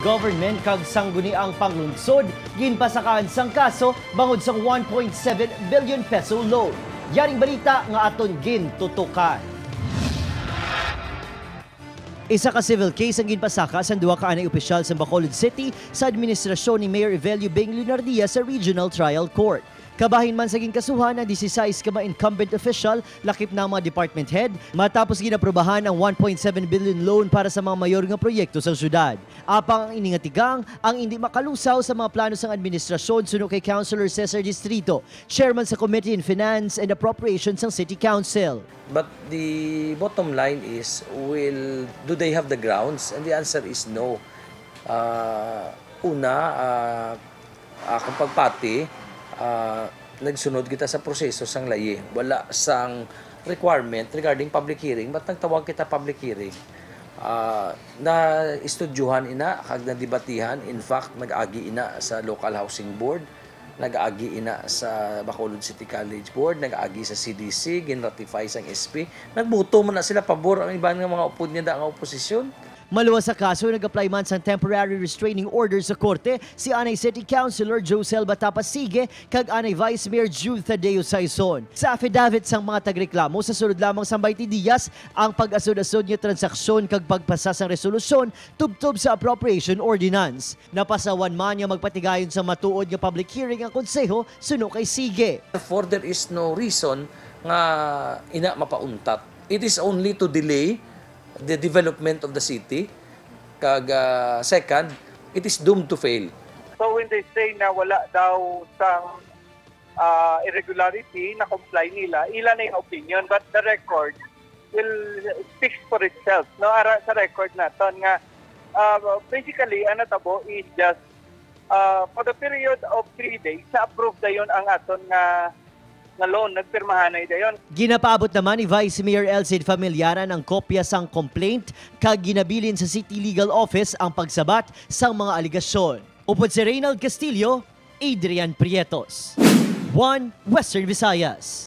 Government kag Sangguniang Panglungsod ginpasakaan sang kaso bangod sang 1.7 billion peso loan. Yaring balita nga aton gintutukan. Isa ka civil case ang ginpasaka sa duha ka anay opisyal sa Bacolod City sa administrasyon ni Mayor Evelio Bing Leonardia sa Regional Trial Court. Kabahin man sa ginkasuhan ang 16 ka mga incumbent official, lakip na ang mga department head, matapos ginaprobahan ang 1.7 billion loan para sa mga mayor nga proyekto sa syudad. Apang ang iningatigang ang hindi makalusaw sa mga plano sang administrasyon, suno kay Councilor Cesar Distrito, chairman sa Committee in Finance and Appropriations ng City Council. But the bottom line is, will do they have the grounds? And the answer is no. Una, akong pagpati, nagsunod kita sa proseso sang layi. Wala sang requirement regarding public hearing, but nagtawag kita public hearing. Na estudyuhan ina, kag nadibatihan. In fact, nag-agi ina sa local housing board, nag-agi ina sa Bacolod City College Board, nag-agi sa CDC, ginratify sang SP. Nagbuto man na sila pabor ang iban nga mga upod niya da nga oposisyon. Maluwas sa kaso, nag-apply man sa temporary restraining order sa korte si Anay City Councilor Josel Batapasige kag Anay Vice Mayor Jude Thadeo Sayson. Sa affidavit sang mga tagreklamo, sa sulod lamang sang 20 dias ang pag-asod-asod nga transaksyon kag pagpasa sang resolusyon tubtob sa appropriation ordinance. Napasawan man nga magpatigayon sa matuod nga public hearing ang konseho, suno kay Sige. Therefore, there is no reason nga ina mapauntat. It is only to delay the development of the city. Kag second, it is doomed to fail. So when they say na wala daw sang irregularity na comply nila, ila na yung opinion, but the record will speaks for itself. No, ara sa record naton nga basically ano tabo is just for the period of 3 days na approve dayon ang aton nga nga loan, nagpirmahan na dayon. Ginapaabot naman ni Vice Mayor Elsid Familiaran ang kopya sang complaint kag ginabilin sa City Legal Office ang pagsabat sang mga aligasyon. Upod si Reynald Castillo, Adrian Prietos. 1 Western Visayas.